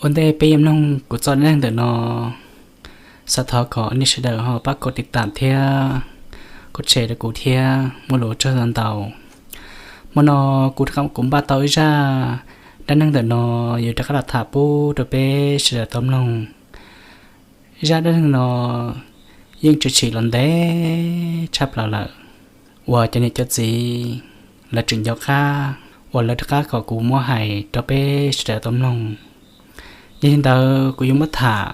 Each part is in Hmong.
Ua ntej peb yuav mloog kuv txoj dab neeg ntawm no, xav thov kom nej sawv daws ho pab kom tiv tam thiab kom share rau kuv thiab muaj lus ua tsaug ntau ntau. Hmo no kuv rov qab kuv npaj tau ib zaj dab neeg ntawm no yuav rov qab los tham pub rau peb sawv daws tau mloog. Zaj dab neeg no yeej tshwm sim los ntev tshaj plaws lawm, uas cov niam cov txiv lawv tseem nco qab uas lawv rov qab kom kuv muab hais rau peb sawv daws tau mloog. Yog li ntawd kuv yuav muab tham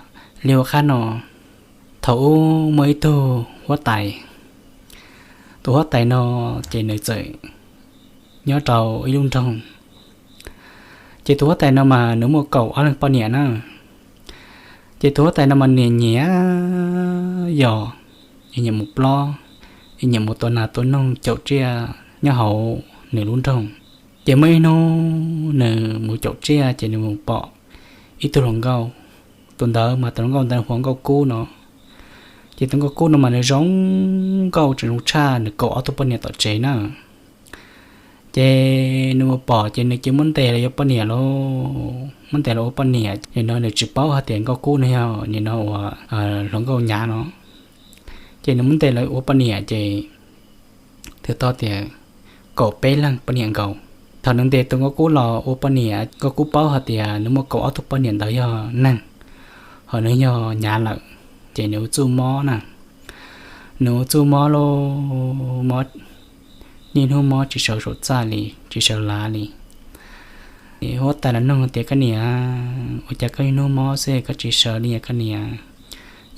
li ua qab no. Thaum ub muaj ib tug huab tais. Tus huab tais no ces nws txawm nyob rau ib lub nroog. Ces tus huab tais no mas nws muaj kaum ob leeg poj niam na. Ces tus huab tais no mas nws nyiam yos, nyiam mus plob, nyiam mus tua nas tua noog caum tsiaj nyob hauv nws lub nroog. Ces muaj ib hnub nws mus caum tsiaj ces nws mus pom ib tug hluas nkauj. Tus ntawd mas tus hluas nkauj ntawd hu ua Nkauj Kub no. Ces tus Nkauj Kub no mas nws zoo nkauj tseem zoo tshaj nws kaum ob tug poj niam tom tsev na. Ces nws mus pom ces nws cia muab ntes los ua poj niam lauj, muab ntes los ua poj niam. Nim no nws tsis paub hais tias Nkauj Kub no yog nim no uas hluas nkauj nyav no. Ces nws muab ntes los ua poj niam ces twb tau tias kaum peb leeg poj niam nkaus. Thaum nws ntes tus Nkauj Kub los ua poj niam, Nkauj Kub paub hais tias nws muaj kaum ob tug poj niam ntawd yog neeg, ho nws yog nyav lawm, ces nws ua txuj mob na. Nws ua txuj mob lauj, mob niaj hnub mob tsis sawv saum txaj li, tsis sawv lav li. Huab tais los nug tias, Koj niam, ua cas koj niaj hnub mob xwb koj tsis sawv li koj niam?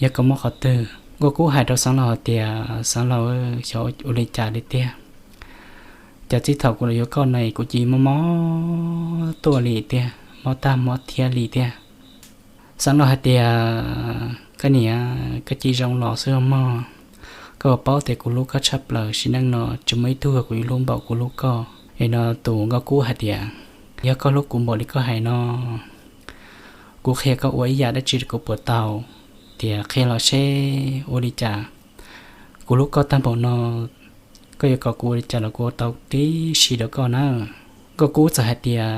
Yog koj mob qhov twg? Nkauj Kub hais rau Xeev Laus hais tias, Xeev Laus, xyov ua li cas li tiag. Cas txij thaum kuv los yuav koj no kuv cia mob mob tuaj li tiag, mob tag mob thiab li tiag. Xeev Laus hais tias, Koj niam, koj cia zoo los xwb mog. Koj puas paub tias kuv hlub koj tshaj plaws, sim neej no tsis muaj ib tug kuv yuav hlub npaum kuv hlub koj. Es no tus Nkauj Kub hais tias, Yog koj hlub kuv npaum li koj hais no, kuv qhia koj ua ib yam dab tsi kuv puas tau, tias qhia los seb ua li cas. Kuv hlub koj tag npaum no, koj yuav kom kuv ua li cas los kuv ua tau tib si rau koj na. Nkauj Kub txawm hais tias,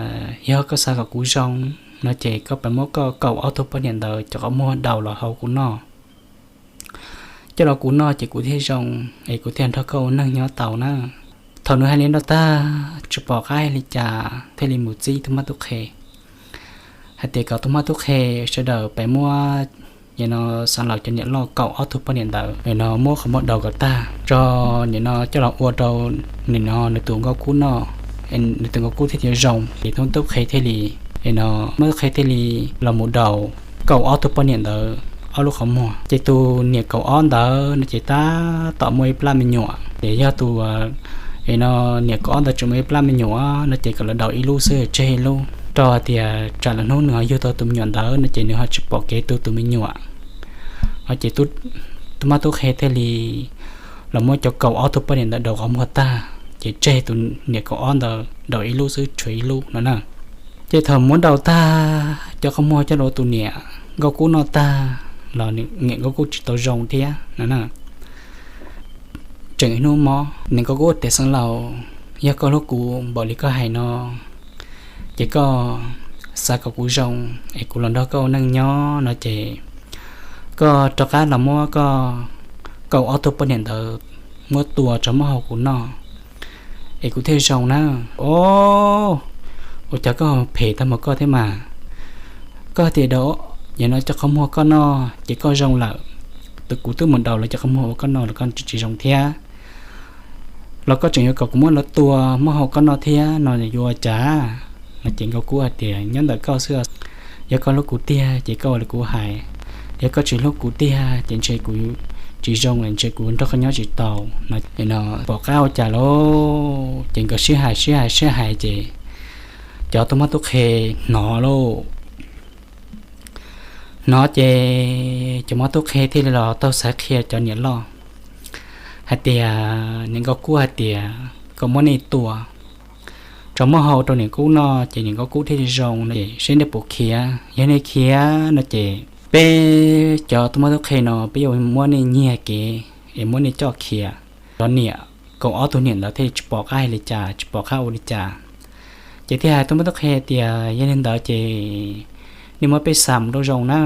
Yog koj xav kom kuv zoo no ces koj pab muab koj kaum ob tug poj niam ntawd cov qhov muag daus los hau kuv noj. Coj los kuv noj ces kuv thiaj zoo, es kuv thiaj nrog koj ua neej nyob tau na. Thaum nws hais li no tag, tsis pom qab li cas thiaj li mus txib tub mab tub qhe, hais tias kom tub mab tub qhe sawv daws pab muab, nim no Xeev Laus cov niam loj kaum ob tug poj niam ntawd, nim no muab qhov muag daus kom tag tso, nim no coj los ua rau nim no nws tus Nkauj Kub noj, nws tus Nkauj Kub thiaj li zoo. Ces tub mab tub qhe thiaj li, nim no tub mab tub qhe thiaj li los mus daus kaum ob tug poj niam ntawd ob lub qhov muag. Ces tus niam kaum ob ntawd no ces tab tom muaj ib plab me nyuam, ces yog tus, nim no niam kaum ob ntawd tseem muaj ib plab me nyuam no ces kom lawv daus ib lub xwb tseg ib lub, rau hais tias tsam lwm hnub nws ho yug tau tus me nyuam ntawd no ces nws ho tsis pom kev tu tus me nyuam. Ces tub mab tub qhe thiaj li los muab cov kaum ob tug poj niam ntawd daus qhov muag tag, ces tseg tus niam kaum ob ntawd daus ib lub xwb tshuav ib lub no na. Ces thaum muab daus tag cov qhov muag coj los ua tus niam Nkauj Kub noj tag los niam Nkauj Kub tsis tau zoo thiab no na. Tseem ib hnub mob, niam Nkauj Kub tias, Xeev Laus, yog koj hlub kuv npaum li koj hais no, ces koj xav kom kuv zoo es kuv los nrog koj ua neej nyob no ces koj rov qab los muab koj kaum ob tug poj niam ntawd muab tua tso muab hau kuv noj es kuv thiaj zoo na. Os, ua cas koj phem tag mus koj thiab mas. Koj tias daus, nim no cov qhov muag koj noj ces koj zoo lawm. Kuv twb mus daus lawv cov qhov muag ua koj noj los koj tsis zoo thiab, los koj tseem yuav kom kuv muab lawv tua muab hau koj noj thiab no yuav ua cas? No ces Nkauj Kub hais tias, Nyob ntawm koj xwb, yog koj hlub kuv tiag ces koj ua li kuv hais, yog koj tsis hlub kuv tiag ces ntshe kuv tsis zoo, ntshe kuv nrog koj nyob tsis tau no. Pom qab ua cas lauj, ces nkawd sib hais sib hais sib hais ces cov tub mab tub qhe hnov lauj. Hnov ces cov mab tub qhe thiaj li los taug xaiv qhia cov niam loj hais tias, niam Nkauj Kub hais tias kom muab nej tua tso muab hau rau niam Kub noj ces niam Nkauj Kub thiaj li zoo no es seb nej puas khiav. Yog nej khiav no ces peb cov tub mab tub qhe no peb yuav muab nej nyiag kev es muab nej coj khiav. Cov niam kaum ob tug niam ntawd thiaj li tsis pom qab hais li cas, tsis pom qab ua li cas. Ces thiaj hais tub mab tub qhe tias, Yog li ntawd ces nej muab peb xa mus rau zoo na.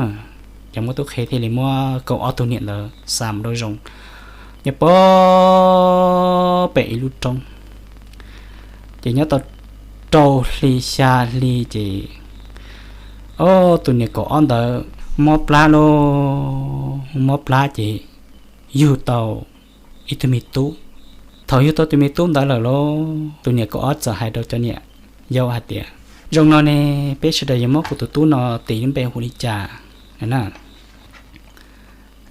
Ces muab tub qhe thiaj li muab kaum ob tug niam ntawd xa mus rau zoo, nyob puag pem ib lub roob. Ces nyob tau rau hli xya hli ces, o, tus niam kaum ob ntawd mob plab lauj, mob plab ces yug tau ib tug me tub. Thaum yug tau tus me tub ntawd lawm lauj, tus niam kaum ob txawm hais rau cov niam yau hais tias, zoo no ne, peb sawv daws yuav muab kuv tus tub no tis lub npe hu li cas na?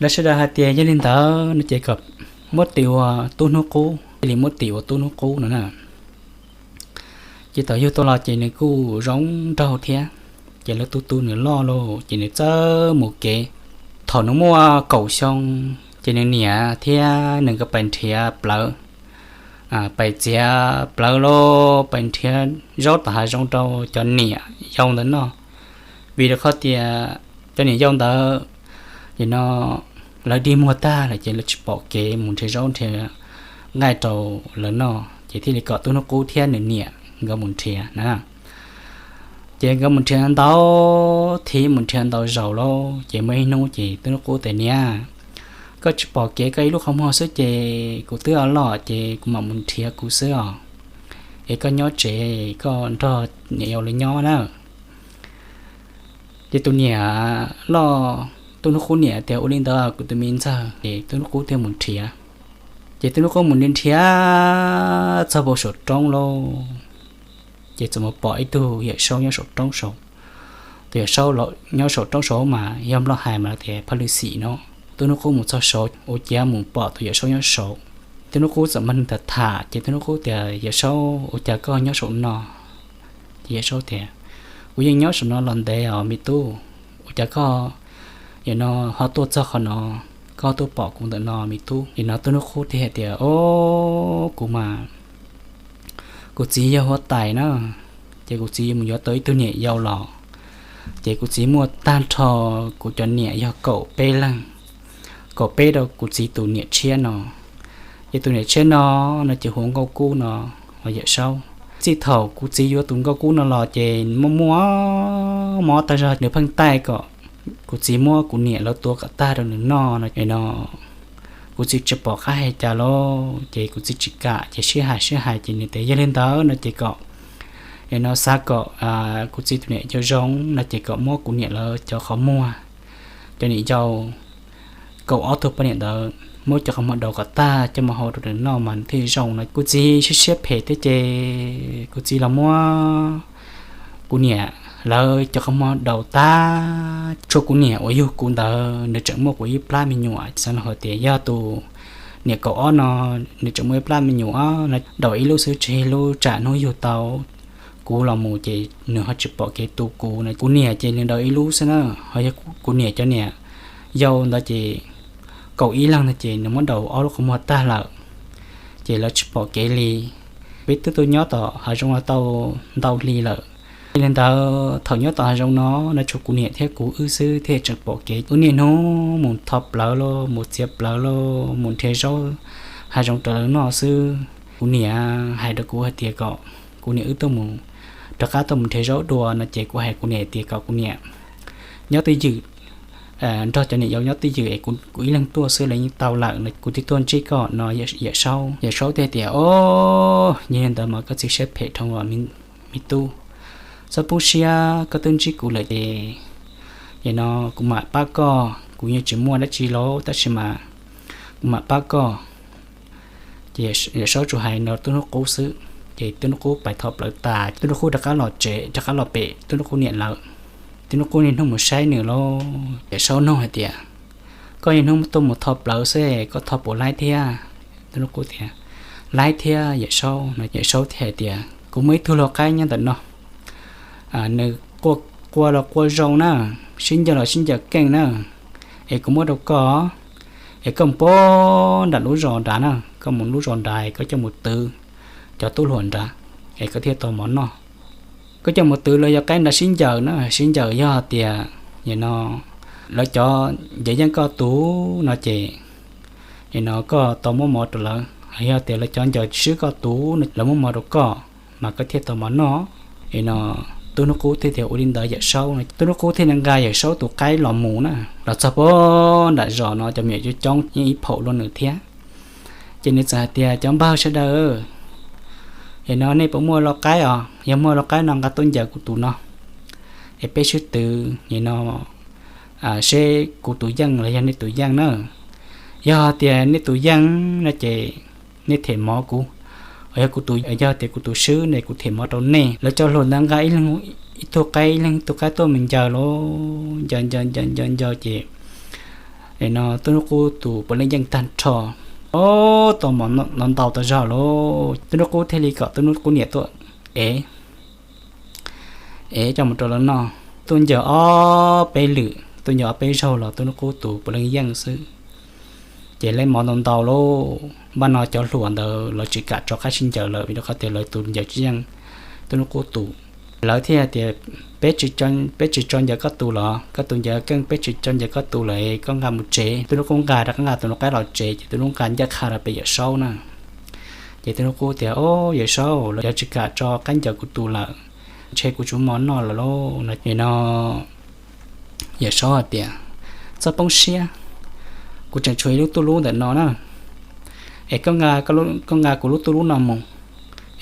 Lawv sawv daws hais tias yog li ntawd no ces kom muab tis ua Tub Hnub Qub, cia li muab tis ua Tub Hnub Qub no na. Ces thaum yug tau los ces nws kuj zoo nraug thiab. Ces lawv tu tu nws loj lauj ces nws txawm mus kev. Thaum nws muaj kaum xyoo ces nws niam thiab nws nkawd pais nrhiav plawv, pais txiav plawv lauj, pais nrhiav zaub tom hav zoov rau cov niam yau ntawd noj. Vim rau qhov tias cov niam yau ntawd, ces no lawv dig muag tag lawm ces lawv tsis pom kev mus nrhiav zaub nrhiav nqaij rau lawv noj, ces thiaj li kom Tub Hnub Qub thiab nws niam nkawd mus nrhiav na. Ces nkawd mus nrhiav ntau thiab mus nrhiav ntau zaus lauj, ces muaj ib hnub ces Tub Hnub Qub tias, niam, koj tsis pom kev koj ib lub qhov muag xwb ces kuv twb loj ces kuv mam mus nrhiav kuv xwb os. Es koj nyob tsev, koj nrog niam yau lawv nyob na. Ces tus niam loj, Tub Hnub Qub niam tias, ua li ntawd kuv tus me ntxawg. Ces Tub Hnub Qub thiaj mus nrhiav. Ces Tub Hnub Qub mus nrhiav txog puag saum roob lauj, ces txawm mus pom ib tug yawm saub nyob saum roob saud. Tus yawm saub nyob saum roob saud mas yog Nplog hais mas tias phaj lwj xim no. Tub Hnub Qub mus txog saud ua ciav mus pom tus yawm saub nyob saud. Tub Hnub Qub txawm nrog nws tham tham ces Tub Hnub Qub tias, yawm saub, ua cas koj nyob saum no? Ces yawm saub tias, kuv yeej nyob saum no los ntev os me tub, ua cas koj, yam no ho tuaj txog qhov no, koj tuaj pom kuv ntawm no me tub? Ces no Tub Hnub Qub thiaj hais tias, o, kuv mas kuv txiv yog huab tais na, ces kuv txiv mus yuav tau ib tug niam yau los, ces kuv txiv muaj tag nrho kuv cov niam yog kaum peb leeg, kaum peb rau kuv txiv tus niam tshiab no. Ces tus niam tshiab no, no ces hu ua Nkauj Kub no, yawm saub. Txij thaum kuv txiv yuav tus Nkauj Kub no los ces muaj muaj mob tag zog, nws pheej taij kom kuv txiv muab kuv niam lawv tua kom tag rau nws noj no no. Kuv txiv tsis pom qab hais cas los ces kuv txiv tsis kam ces sib hais sib hais ces nws tias, yog li ntawd no ces kom, no xav kom kuv txiv tus niam yau zoo no ces kom muab kuv niam lawv cov qhov muag, cov niam yau kaum ob tug poj niam ntawd muab cov qhov muag daus kom tag coj mus hau rau nws noj mas nws thiaj zoo no. Kuv txiv siab siab phem thiab ces kuv txiv los muab kuv niam lawv cov qhov muag daus tag, tshuav kuv niam uas yug kuv ntawd nws tseem muaj kuv ib plab me nyuam. Xav no hais tias yog tus niam kaum ob no nws tseem muaj ib plab me nyuam no, daus ib lub xwb tsis yog ib lub, tsam hnub yug tau kuv los mus ces nws ho tsis pom kev tu kuv no. Kuv niam ces nws daus ib lub xwb na, ho yog kuv niam cov niam yau ntawd ces kaum ib leeg ntawd ces nws muab daus ob lub qhov muag tag lawm, ces lawv tsis pom kev li. Peb twb tuaj nyob tom hav zoov no tau ntau hli lawm. Yog li ntawd thaum nyob tom hav zoov no no tshuav kuv niam thiab kuv wb xwb thiaj tseem pom kev. Wb niaj hnub mus tho plawv los mus txiav plawv los mus nrhiav zaub hav zoov rau lawv noj xwb. Kuv niam hais rau kuv hais tias kom kuv niam wb tuaj mus, rov qab tuaj mus nrhiav zaub dua no ces kuv hais kuv niam tias kom kuv niam nyob twj ywm, nrog cov niam yau nyob twj ywm es kuv ib leeg tuaj xwb los yeej tau lawm no, kuv thiaj tuaj ntsib koj no. Yawm saub, yawm saub thiaj tias, o, yog li ntawd mas koj txiv siab phem dhau os me tub, txhob poob siab, koj twb ntsib kuv lawm ces, ces no kuv mam pab koj, kuv yeej tsis muaj dab tsi los tab sis mas kuv mam pab koj. Ces yawm saub tsuas hais no Tub Hnub Qub xwb, ces Tub Hnub Qub pais tho plawv tas, Tub Hnub Qub rov qab los tsev, rov qab los pem Tub Hnub Qub niam lawv. Tub Hnub Qub niaj hnub mus saib nws lauj, yawm saub nug hais tias, koj niaj hnub tuaj mus tho plawv xwb, koj tho puas laib thiab? Tub Hnub Qub tias, laib thiab yawm saub no. Yawm saub thiaj hais tias, kuv muaj ib tug lau qaib nyob ntawm no, nws quaj los quaj zoo na, sib ncaws los sib ncaws keej na, es kuv muab rau koj, es koj mus puag nram lub zos nrad na, koj mus lub zos nrad es koj coj mus twv cov tub hluas nrad, es koj thiaj tau mov noj. Koj coj mus twv lawv cov qaib nrad sib ncaws na, sib ncaws yog tias, no, lawv cov ncaws yeej koj tus no ces, no koj tau muab mov rau lawv, yog tias lawv cov ncaws swb koj tus no lawv muab mov rau koj, mas koj thiaj tau mov noj. Es no Tub Hnub Qub thiaj tias, Ua li ntawd Yawm Saub. Tub Hnub Qub thiaj li nqa Yawm Saub tus qaib los mus na, los txog puag nram zos no cov me nyuam coob coob yeej ib phaum luaj nws thiab. Ces nws txawm hais tias, Cov npawg sawv daws, no nej puas muaj lau qaib os? Yog muaj lau qaib no nqa tuaj ncaws kuv tus no, es peb sib twv no seb kuv tus yeej los yog nej tus yeej na. Yog tias nej tus yeej no ces nej them mov kuv, yog kuv tus, yog tias kuv tus swb ne kuv them mov rau nej. Lawv cov hluas ntawd nqa ib leeg ib tug qaib, ib leeg ib tug qaib tuaj mus ncaws lauj, ncaws ncaws ncaws ncaws ncaws ces no Tub Hnub Qub tus puav leej yeej tag nrho, o, tau mov no ntau tas zog lauj. Tub Hnub Qub thiaj li kom Tub Hnub Qub niam tuaj ev, ev coj mus rau lawv noj. Tuaj ncaws ob peb lwm, tuaj ncaws ob peb zaug los Tub Hnub Qub tus puav leej yeej xwb. Ces lawv mov ntau ntau lauj, npaj no cov hluas ntawd lawv tsis kam tso qaib sib ncaws lawm vim rau qhov tias lawv tus ncaws tsis yeej Tub Hnub Qub tus. Lawv thiaj tias, Peb tsis tso ncaws koj tus los? Koj tus ncaws keej, peb tsis tso ncaws koj tus lawm, koj nqa mus tsev. Tub Hnub Qub nqa rov qab nqa tus qaib los tsev ces Tub Hnub Qub nqa ncaj qha rau pem Yawm Saub na. Ces Tub Hnub Qub tias, O, Yawm Saub, lawv tsis kam tso qaib ncaws kuv tus lawm, ntshe kuv tsis muaj mov noj lawm lauj no. Yawm Saub hais tias, Txhob poob siab, kuv tseem tshuav ib lub tuj lub ntawm no na, es koj nqa kuv lub tuj lub no mus,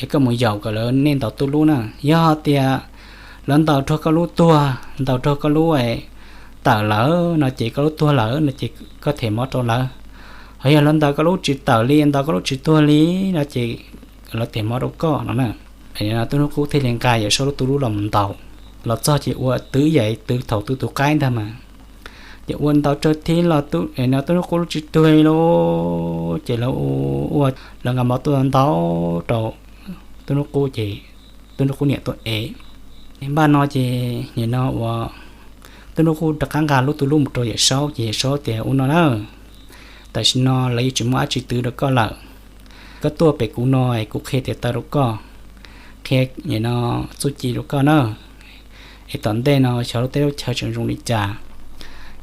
es koj mus yaum kom lawv nej ntaus tuj lub na. Yog tias lawv ntaus rau koj lub tuag, ntaus rau koj lub tawm lawm no ces koj lub tuag lawm no ces koj them mov rau lawv. Ho yog lawv ntaus koj lub tsis tawm li, ntaus koj lub tsis tuag li no ces lawv them mov rau koj no na. Tub Hnub Qub thiaj li nqa Yawm Saub lub tuj lub los mus ntaus. Los txog ces ua twv yam twv thaum twv tus qaib ntag mas, ces ua ntau tsawg thiab los Tub Hnub Qub lub tsis tuag li lauj. Ces lawv ua, lawv nqa mov tuaj ntau rau Tub Hnub Qub ces Tub Hnub Qub niam tuaj ev. Npaj no ces nim no ua Tub Hnub Qub rov qab nqa lub tuj lub mus rau Yawm Saub ces Yawm Saub tias, Ua no na, tam sim no lawv yeej tsis muaj dab tsi twv rau koj lawm. Koj tuaj pem kuv no es kuv qhia tes taw rau koj, qhia no txuj ci rau koj na, es tom ntej no xyov lub teb lub chaw tseem zoo li cas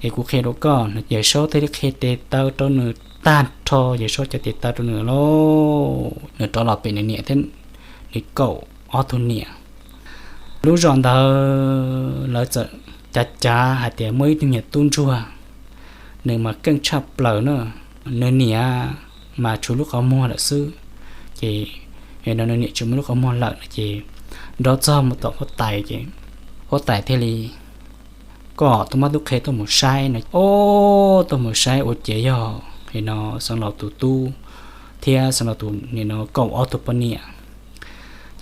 es kuv qhia rau koj. Yawm Saub thiaj li qhia tes taw rau nws tag nrho, Yawm Saub cov tes taw rau nws lauj, nws rov los pem nws niam thiab nws kaum ob tug niam. Lub zos ntawd lawv txawm cav cav hais tias muaj ib tug niam tub ntsuag, nws mas keej tshaj plaws na, nws niam mas tshuav lub qhov muag lawm xwb. Ces no nws niam tsis muaj lub qhov muag lawm no ces nrov txog mus tom huab tais ces huab tais thiaj li kom tub mab tub qhe tuaj mus saib no. Ob, tuaj mus saib ua ciav yog no xeev laus tus tub thiab xeev laus tus nim no kaum ob tug poj niam.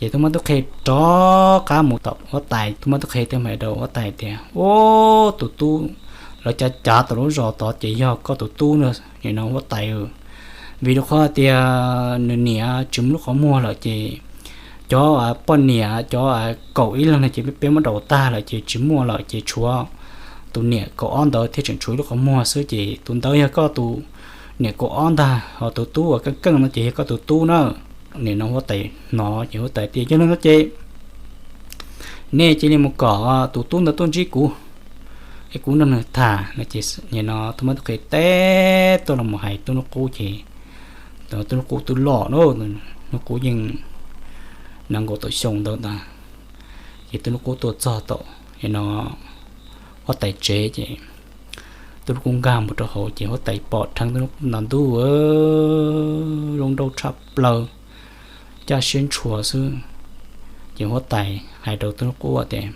Ces tub mab tub qhe rov qab mus tom huab tais, tub mab tub qhe thiaj hais rau huab tais tias, Ob, tus tub lawv cav cav tom lub zos tod ces yog koj tus tub no, nim no huab tais, vim rau qhov tias nws niam tsis muaj lub qhov muag lawm ces cov poj niam cov kaum ib leeg no ces peb muab daus tag lawm ces tsis muaj lawm ces tshuav tus niam kaum ob ntawd thiaj tseem tshuav ib lub qhov muag xwb ces tus ntawd yog koj tus niam kaum ob ntag, ho tus tub uas keej keej no ces yog koj tus tub na. Nim no huab tais hnov ces huab tais tias, Yog li no ces nej cia li mus kom tus tub ntawd tuaj ntsib kuv es kuv nrog nws tham no ces nim no tub mab tub qhe teb tuaj los mus hais tub hnub qub ces tub hnub qub twb loj, hnub qub yeej nees nkaum tawm xyoo ntawd ntag. Ces tub hnub qub tuaj txog tom no huab tais tsev ces tub hnub qub nkag mus rau hauv ces huab tais pom dheev tub hnub qub nta ntuj, zoo nraug tshaj plaws, caj siab ntshua xwb. Ces huab tais hais rau tub hnub qub tias,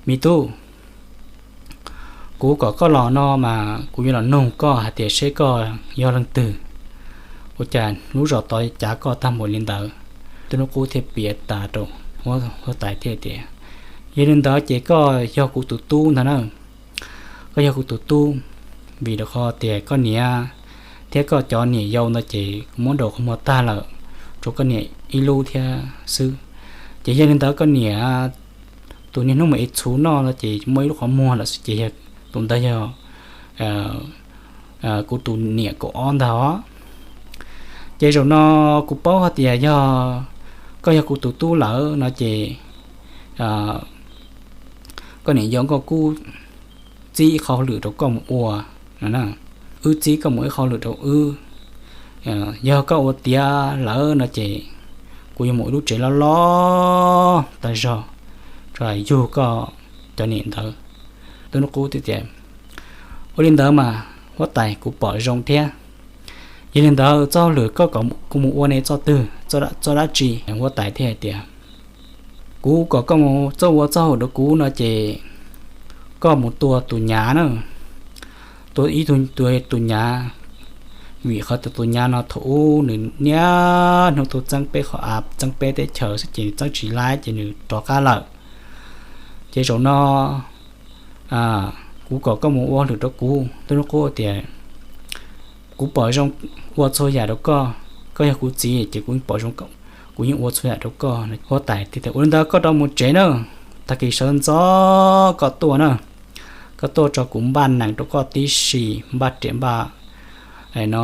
Me tub, kuv kom koj los no mas kuv yuav los nug koj hais tias seb koj yog leej twg, ua cas lub zos tod cav koj tag npaum li ntawd? Tub hnub qub thiaj piav tas rau huab tais thiaj tias, Yog li ntawd ces koj yog kuv tus tub ntag na. Koj yog kuv tus tub, vim rau qhov tias koj niam thiab koj cov niam yau ntawd ces kuv muab daus qhov muag tag lawm, tshuav koj niam ib lub thiab xwb. Ces yog li ntawd koj niam tus niaj hnub mus ev txhuv noj no ces muaj ib lub qhov muag lawm xwb ces yog tus ntawd yog kuv tus niam kaum ob ntag os. Ces zaum no kuv paub hais tias yog koj yog kuv tus tub lawm no ces koj niam yau nkauj kub txib ib qho hauj lwm rau koj mus ua no na. Wb txib koj mus ib qho hauj lwm rau wb. Yog koj ua tiav lawm no ces kuv yuav mus ib lub tsev loj loj tag zog, yug koj cov niam ntawd. Tub hnub qub thiaj tias, ua li ntawd mas huab tais, kuv pom zoo thiab. Yog li ntawd txoj hauj lwm koj kom kuv mus ua ne txoj twg, txoj dab tsi? Huab tais thiaj hais tias, kuv kom koj mus txoj ua txoj hauj lwm rau kuv no ces koj mus tua tus nyav na, tua ib tug, tus nyav, vim qhov tias tus nyav no thaum ub nws niaj hnub tuaj txeeb peb qhov av, txeeb peb teb chaws xwb ces nws txeeb tsis laib ces nws rov qab lawm. Ces zaum no kuv kom koj mus ua hauj lwm rau kuv. Tub hnub qub tias, kuv pom zoo ua txhua yam rau koj, koj yog kuv txiv ces kuv pom zoo, kuv yeej ua txhua yam rau koj. Huab tais thiaj tias, ua li ntawd koj rov mus tsev na, tag kis sawv ntxov koj tuaj na, koj tuaj tso kuv npaj nees rau koj tib si, npaj riam npaj no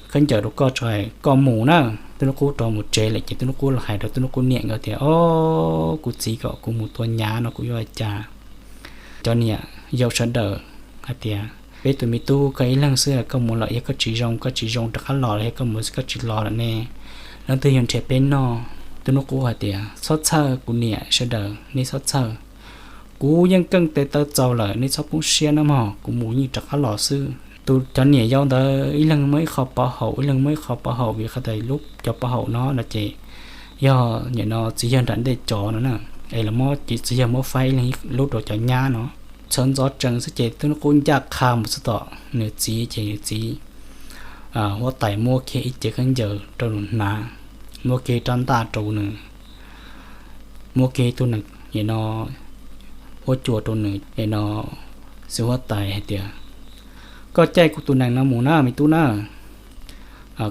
khaub ncaws rau koj tso, koj mus na. Tub hnub qub rov mus tsev lawm ces tub hnub qub los hais rau tub hnub qub niam nkawd tias, o, kuv txiv kom kuv mus tua nyav no kuv yuav ua cas? Cov niam yau sawv daws hais tias, peb tus me tub koj ib leeg xwb, koj mus lawm yog koj tsis zoo, koj tsis zoo rov qab los los yog koj mus koj tsis los lawm ne, leej twg yuav nrhiav peb noj? Tub hnub qub hais tias, txhob txhawj kuv niam sawv daws, nej txhob txhawj, kuv yeej keej tes taw txaus lawm, nej txhob poob siab nawb mog, kuv mus yeej rov qab los xwb. Tus, cov niam yau ntawd ib leeg muab ib qho pov haum, ib leeg muab ib qho pov haum, vim qhov tias lub cov pov haum no no ces yog nim no txiv yawg nram ntej cov no na, es los muab ces txiv yawg muab faib ib leeg lub rau cov nyab no. Sawv ntxov tsees xwb ces tub hnub qub ncaj qha mus txog tom nws txiv ces nws txiv, huab tais muab kiag ib cev khaub ncaws rau nws hnav, muab kiag rab ntaj rau nws, muab kiag tus nees nim no huab cua rau nws nim no. Xib huab tais hais tias, koj caij kuv tus nees no mus na me tub na,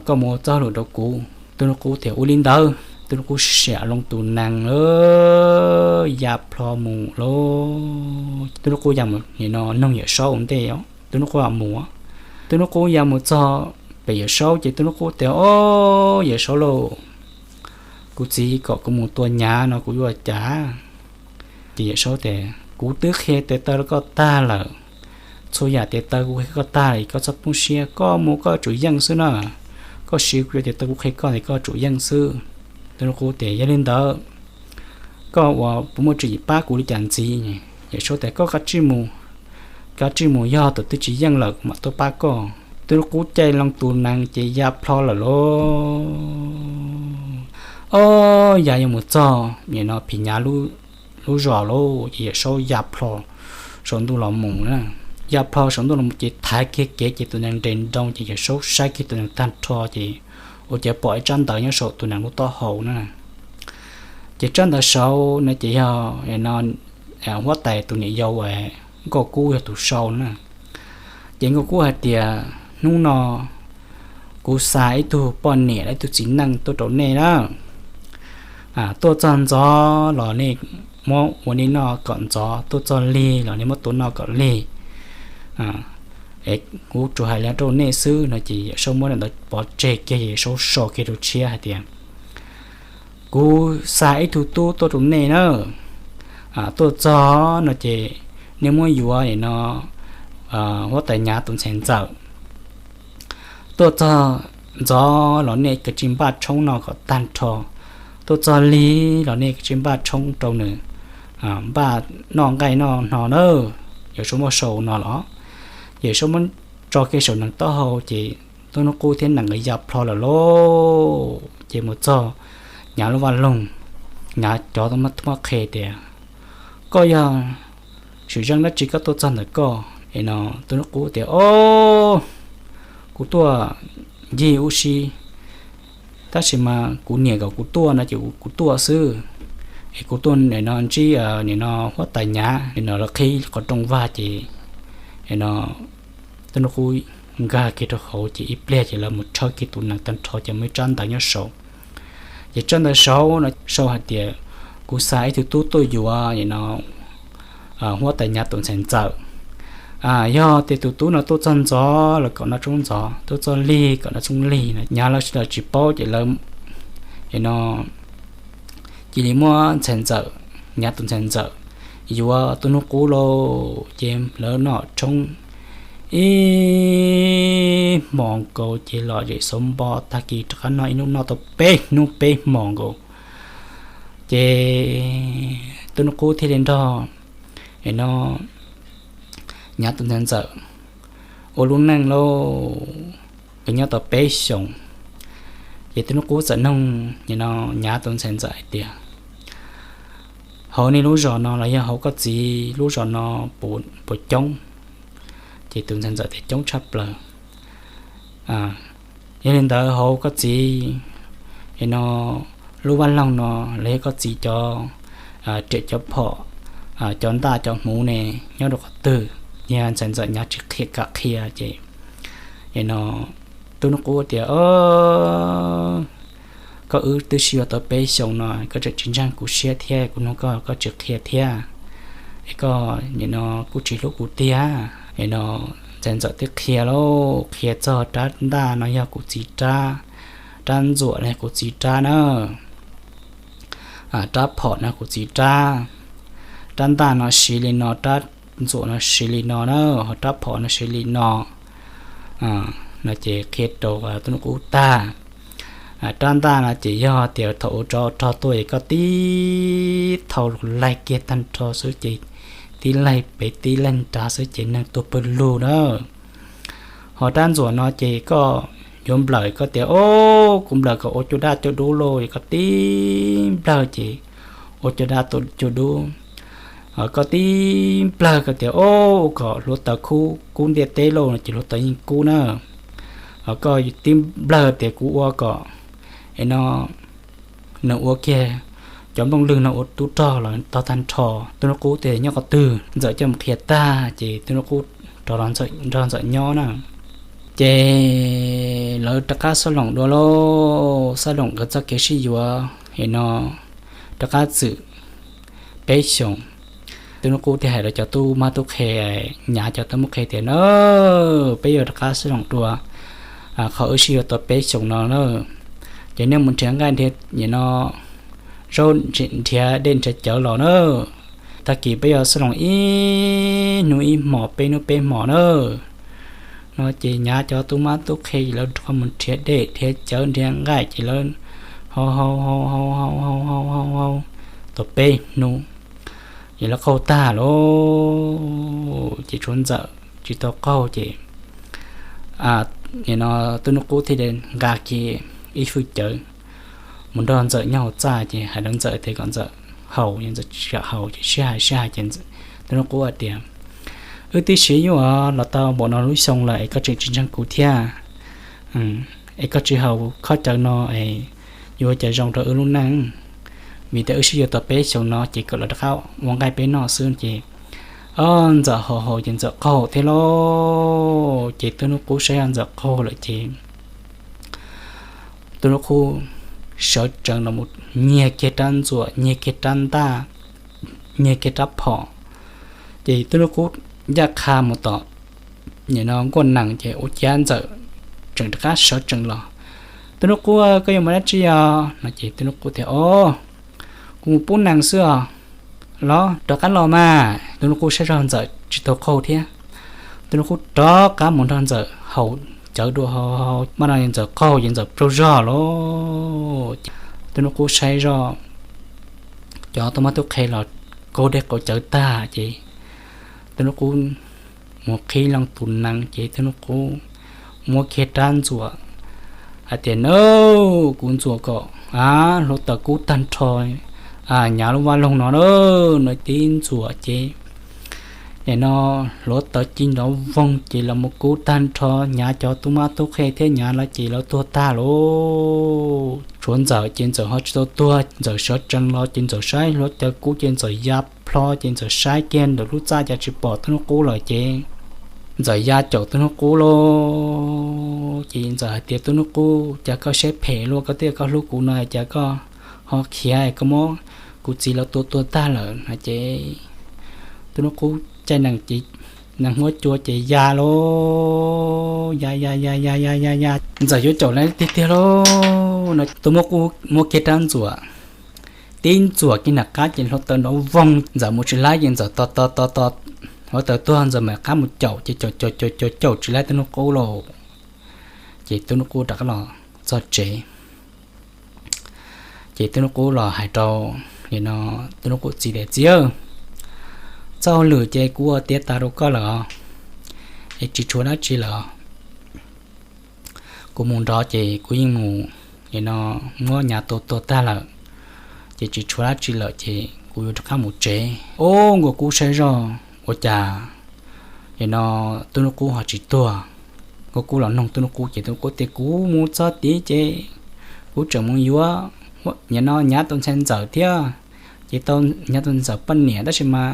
koj mus ua txoj hauj lwm rau kuv. Tub hnub qub tias, ua li ntawd. Tub hnub qub siam loo tus nees ya plho mus lauj. Tub hnub qub ya mus nim no noog Yawm Saub ua ntej, tub hnub qub mus, tub hnub qub ya mus txog pem Yawm Saub ces tub hnub qub tias, o, Yawm Saub lauj, kuv txiv kom kuv mus tua nyav no kuv yuav ua cas? Ces Yawm Saub tias, kuv twb qhia tes taw rau koj tag lawm, txhua yam tes taw kuv qhia koj tag lawm, koj txhob poob siab, koj mus koj tsum yeej xwb na, koj siv kuv cov tes taw kuv qhia koj ntawd koj tsum yeej xwb. Tub hnub qub tias, yog li ntawd koj ua puas muaj tswv yim pab kuv li cas ntxiv? Yawm Saub tias, koj kav tsij mus, kav tsij mus, yog tus twg tsis yeej lawm kuv mam tuaj pab koj. Tub hnub qub caij loo tus nees ces ya plho lawm lauj. O, ya yuav mus txog nim no phim nyav lub zos lauj ces Yawm Saub ya plho saum ntuj los mus na. Ya plho saum ntuj los mus ces thaiv kiag kev ces tus nees nres nroo ces Yawm Saub saib kiag tus nees tag nrho ces ua cas pom ib tsab ntawv nyob saum tus nees lub taub hau na. Ces tsab ntawv saud no ces yog no huab tais tus niam yau Nkauj Kub yog tus sau na. Ces Nkauj Kub hais tias, hnub no kuv xa ib tug poj niam los ib tug txiv neej tuaj rau nej na. Tuaj txog ntxov los nej muab ua nej noj kom ntxov, tuaj txog lig los nej muab tua noj kom lig. Es kuv tsuas hais li rau nej xwb no ces Yawm Saub muab ntawv pov tseg kiag, Yawm Saub sau kiag rau tshiab hais tias, kuv xa ib tug tub tuaj rau nej na. Tuaj txog no ces nej muab yuav nim no huab tais Nyav tus ntxhais ntxawm. Tuaj txog ntxov los nej kav tsij npaj tshoob noj kom tag nrho. Tuaj txog lig los nej kav tsij npaj tshoob rau nws, npaj noj nqaij noj hno na. Yawm Saub muab sau no los, Yawm Saub muab tso kiag saum nees taub hau ces tub hnub qub thiab nees nkawd ya plho lawm lauj. Ces mus txog Nyav lub vaj loog, Nyav cov tub muab qhia tias, koj yog swm zeej dab tsi koj tuaj txog ntawm koj? Es no tub hnub qub tias, o, kuv tuaj ncig ub si, tab sis mas kuv niam kom kuv tuaj no ces kuv tuaj xwb. Es kuv tuaj nim no ntsib nim no huab tais Nyav, nim no lawv qhib qhov rooj vag ces no tub hnub qub nkag kiag rau hauv ces ib pliag ces lawv mus tshawb kiag tus nees tag nrho ces muaj ib tsab ntawv nyob saud. Ces tsab ntawv saud no sau hais tias, kuv xa ib tug tub tuaj yuav nim no huab tais Nyav tus ntxhais ntxawm. Yog tias tus tub no tuaj txog ntxov los kom noj tshoob ntxov, tuaj txog lig kom noj tshoob lig no. Nyav lawv sawv daws tsis paub ces lawv no cia li muab ntxhais ntxawm, Nyav tus ntxhais ntxawm yuav tub hnub qub lauj. Ces lawv noj tshoob ib hmos nkaus ces lom zem xauv npo, tag kis rov qab noj ib hnub, noj tau peb hnub peb hmos nkaus. Ces Tub Hnub Qub thiaj li nrog, no, Nyav tus ntxhais ntxawm ua lub neej lauj. Nkawd nyob tau peb xyoos, ces Tub Hnub Qub txawm noog, no, Nyav tus ntxhais ntxawm hais tias, hauv nej lub zos no los yog hauv koj txiv lub zos no puas coob? Ces tus ntxhais ntxawm tias coob tshaj plaws. Yog li ntawd hauv koj txiv, no, lub vaj loog no los yog koj txiv cov riam cov phom, cov ntaj cov hmuv ne nyob rau qhov twg? Yog ntxhais ntxawm Nyav tsis qhia kam qhia ces, no, Tub Hnub Qub tias, koj wb twb sib yuav tau peb xyoos no koj tseem tsis ntseeg kuv siab thiab kuv nug koj koj tsis qhia thiab, es koj, no, kuj tsis hlub kuv tiag. No, ntxhais ntxawm twb qhia lauj, qhia txog rab ntaj no yog kuv txiv rab, rab ntxuam no yog kuv txiv rab na, rab phom no kuv txiv rab, rab ntaj no siv li no, rab ntxuam no siv li no na, ho rab phom no siv li no. No ces qhia rau Tub Hnub Qub tag. Rab ntaj no ces yog tias thaum ua tsov rog tuaj es koj tib thau los laig kiag tag nrho xwb ces tib laig pem tib laig nrad xwb ces neeg tuag pawg lug na. Ho rab ntxuam no ces koj yuav nplawm koj tias, o, kuv nplawm kom ua cua daj cua dub lauj, koj tib nplawg ces ua cua daj cua dub. Koj tib nplawg koj tias, o, kom hluav taws kub kub ntiaj teb lauj no ces hluav taws yeej kub na. Koj tib nplawg tias kuv ua kom, no, nws ua kiag cov nplooj lwg no ua tub rog los tog tag nrho. Tub Hnub Qub tias nyob qhov twg? Ntxawm coj mus qhia tag ces Tub Hnub Qub nrog Ntxawm nyob na. Ces lawv rov qab xab loom dua lauj, xab loom nkawd txoj kev sib yuav, no, rov qab txwm peb xyoos. Tub Hnub Qub thiaj hais rau cov tub mab tub qhe, Nyav cov tub mab qhe tias, na, peb yuav rov qab xab loom dua qhov wb sib yuav tau peb xyoos no na. Ces nej mus nrhiav nqaij nrhiav, no, zaub nrhiav dej nrhiav cawv los na. Tag kis peb yuav xab loom ib hnub ib hmos peb hnub peb hmos na. No ces Nyav cov tub mab tub qhe lawv rov qab mus nrhiav dej nrhiav cawv nrhiav nqaij ces lawv hau hau hau hau hau hau hau hau tau peb hnub, ces lawv qaug tag lauj. Ces tshuav Ntxawm tsis tau qaug ces, no, Tub Hnub Qub thiaj li nqa kiag ib fwj cawv mus nrog Ntxawm nyob hauv txaj ces hais rau Ntxawm tias kom Ntxawm haus, Ntxawm tsis kam haus ces sib hais sib hais ces Tub Hnub Qub hais tias, wb twb sib yuav los tau npaum no lub xyoo lawm es koj tseem tsis ntseeg kuv thiab, es koj tsis haus khob cawv no es yuav ua cas zoo rau wb lub neej? Vim tias wb sib yuav tau peb xyoos no ces kom lawv rov qab ua nqaij peb noj xwb ces, o, Ntxawm haus haus ces Ntxawm qaug thiab lauj. Ces Tub Hnub Qub saib Ntxawm qaug lawm ces Tub Hnub Qub sawv tsees los mus nyiag kiag rab ntxuam, nyiag kiag rab ntaj, nyiag kiag rab phom. Ces Tub Hnub Qub ncaj qha mus tom, no, nkuaj nees ces ua cas Ntxawm tseem rov qab sawv tsees los. Tub Hnub Qub, koj yuav mus dab tsi os? No ces Tub Hnub Qub tias, o, kuv mus pub nees xwb os. Los rov qab los mas. Tub Hnub Qub saib zog Ntxawm tsis tau qaug thiab. Tub Hnub Qub rov qab mus nrog Ntxawm haus cawv dua, haus haus, maj no Ntxawm qaug ces Ntxawm tsaug zog lauj. Tub Hnub Qub saib zoj cov tub mab tub qhe los kaug dej qaug cawv tag ces Tub Hnub Qub mus qhib loo tus nees ces Tub Hnub Qub muab kiag rab ntxuam hais tias, na, kuv ntxuam kom, a, hluav taws kub tag nrho Nyav lub vaj loog no na. No tib ntxuam ces, no, hluav taws ci nrov voog ces los mus kub tag nrho Nyav cov tub mab tub qhe thiab Nyav lawv ces lawv tuag tag lauj. Tshuav Ntxawm ces Ntxawm ho tsis tau tuag, Ntxawm sawv tsees los ces Ntxawm saib hluav taws kub ces Ntxawm ya plho ces Ntxawm saib kiag ntawm lub txaj cas tsis pom Tub Hnub Qub lawm ces Ntxawm ya caum Tub Hnub Qub lauj. Ces Ntxawm hais tias, Tub Hnub Qub, cas koj siab phem luaj, koj twb koj hlub kuv no cas koj ho khiav, koj muab kuv txiv lawv tua tuag tag lawm no ces Tub Hnub Qub caij nees ces nees huab cua ces ya lauj, ya ya ya ya ya ya ya, Ntxawm yuav caum lawv tiag tiag lauj no. Tub Hnub Qub muab kiag rab ntxuam tib ntxuam kiag nram qab ces hluav taws nrov voog, Ntxawm mus tsis laib ces Ntxawm tos tos tos tos hluav taws tuag Ntxawm mam qab mus caum ces caum caum caum caum caum tsis laib Tub Hnub Qub lauj. Ces Tub Hnub Qub rov qab los txog tsev ces Tub Hnub Qub los hais rau, Nim no tub hnub qub txiv tias, Txiv, txoj hauj lwm ces kuv ua tiav tas rau koj lawm os, es tsis tshuav dab tsi lawm. Kuv mus nrov ces kuv yeej mus, nim no muab nyav tua tuag tag lawm, ces tsis tshuav dab tsi lawm ces kuv yuav rov qab mus tsev. Ub, nkauj kub saib zoj ua cas nim no tub hnub qub ho tsis tuag. Nkauj kub los noog tub hnub qub ces tub hnub qub tias, Kuv mus txog tid ces kuv tseem mus yuav nim no nyav tus ntxhais ntxawm thiab, ces tau nyav tus ntxawm poj niam tab sis mas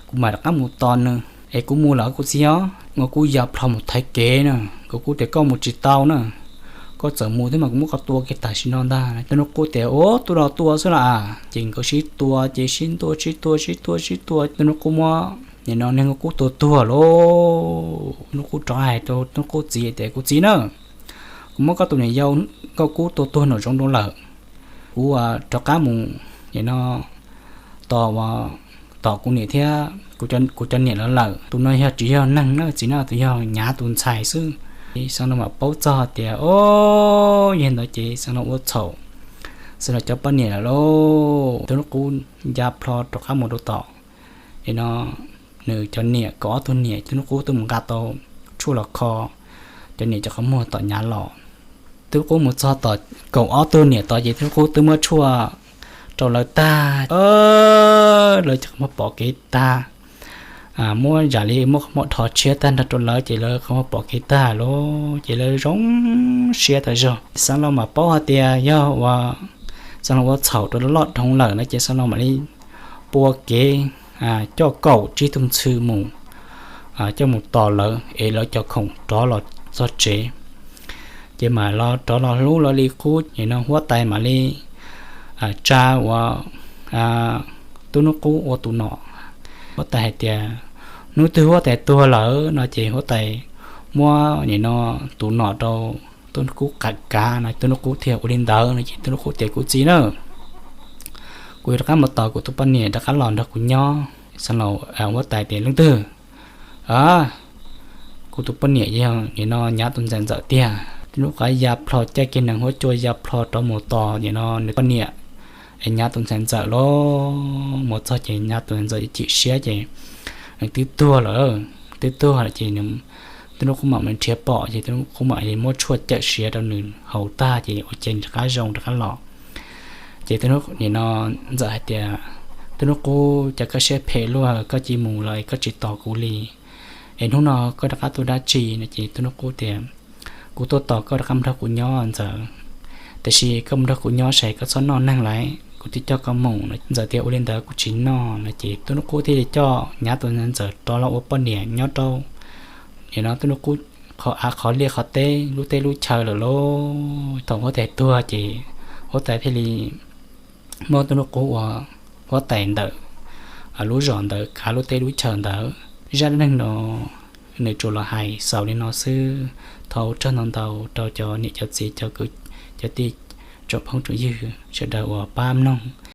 kuv mam rov qab mus tos nws es kuv mus lawm kuv txiv os. Nkauj kub ya plho mus thaiv kev na, nkauj kub tias, Koj mus tsis tau na, koj txawm mus thiab mas kuv muab koj tua kiag tam sim no ntag. Tub hnub qub tias, Ub, tua los tua xwb las. Ces nkawd sib tua ces sib ntua sib tua sib tua sib tua, tub hnub qub muab nim no niag nkauj kub tua tuag lauj. Tub hnub qub rov hais rau tub hnub qub txiv tias, Kuv txiv na, kuv muab koj tus niam yau nkauj kub tua tuag nraum zoov rau lawm, kuv rov qab mus nim no tos, tos kuv niam thiab kuv cov niam lawv lawm. Tus no yog tsis yog neeg na txiv na, tus yog nyav tus ntxhais xwb. Xeev Laus mam paub txog tias, Ub, yog ntawd ces Xeev Laus ua txhaum Xeev Laus cov poj niam lawm lauj. Tub hnub qub ya plho rov qab mus rau tom nim no nws cov niam kaum ob tug niam, tub hnub qub twb mus nqa tau tshuaj los kho cov niam cov qhov muag tom nyav los. Tub hnub qub mus txog tom kaum ob tug niam tod ces tub hnub qub twb muab tshuaj rau lawv tag, lawv cov qhov muag pom kev tag, muab zam li muab qhov muag dhos tshiab tag nrho rau lawv ces lawv qhov muag pom kev tag lauj. Ces lawv zoo siab tas zog. Xeev Laus mam paub hais tias yog uas Xeev Laus ua txhaum rau lawv loj dhau lawm no ces Xeev Laus mam li pua kev coj kaum tsib tug ntxhw mus, coj mus tos lawv es lawv cov khoom rov los txog tsev. Ces mam los rov los hlub lawv li qub, nim no huab tais mam li tsa uas tub hnub qub ua tus nom. Huab tais hais tias hnub twg huab tais tuag lawm no ces huab tais muab nim no tus nom rau tub hnub qub kav no. Tub hnub qub thiaj ua li ntawd no ces tub hnub qub tias, Kuv txiv na, kuv yuav rov qab mus tos kuv tus poj niam rov qab los nrog kuv nyob. Xeev Laus, huab tais tias, Leej twg? Kuv tus poj niam yog nim no nyav tus ntxhais ntxawm tiag. Tub hnub qub ya plho caij kiag nees huab cua ya plho rov mus tos nim no nws poj niam es nyav tus ntxhais ntxawm lauj. Mus txog ces nyav tus ntxhais ntxawm chim siab ces nws twb tuag lawm, twb tuag lawm ces tub hnub qub mam li nrhiav pom ces tub hnub qub mam li muab tshuaj cawm siav rau nws haus tag ces ua cas nws rov qab zoo rov qab los. Ces tub hnub nim no ntxawm hais tias, Tub hnub qub, cas koj siab phem luaj, koj cia mus lawm koj tsis tos kuv li, es hnub no koj rov qab tuaj dab tsi no? Ces tub hnub qub tias, Kuv tuaj tos koj rov qab mus nrog kuv nyob ntxawm, tiam sis koj mus nrog kuv nyob saib koj txhob noj neeg lawm, kuv twb coj koj mus no. Ntxawm tias, Ua li ntawd kuv tsis noj no. Ces tub hnub qub thiaj li coj nyav tus ntxhais ntxawm rov los ua poj niam nyob rau nim no tub hnub qub qhov av qhov liaj qhov teb lub teb lub chaw lawm lauj. Thaum huab tais tuag ces huab tais thiaj li muab tub hnub qub ua huab tais ntawm lub zos ntawd kav lub teb lub chaw ntawd. Zaj dab neeg no nws tsuas los hais xaus li no xwb. Thov ua tsaug ntau ntau rau cov niam cov txiv cov kwv cov tij tsoom phooj tsoom ywg sawv daws uas pab mloog.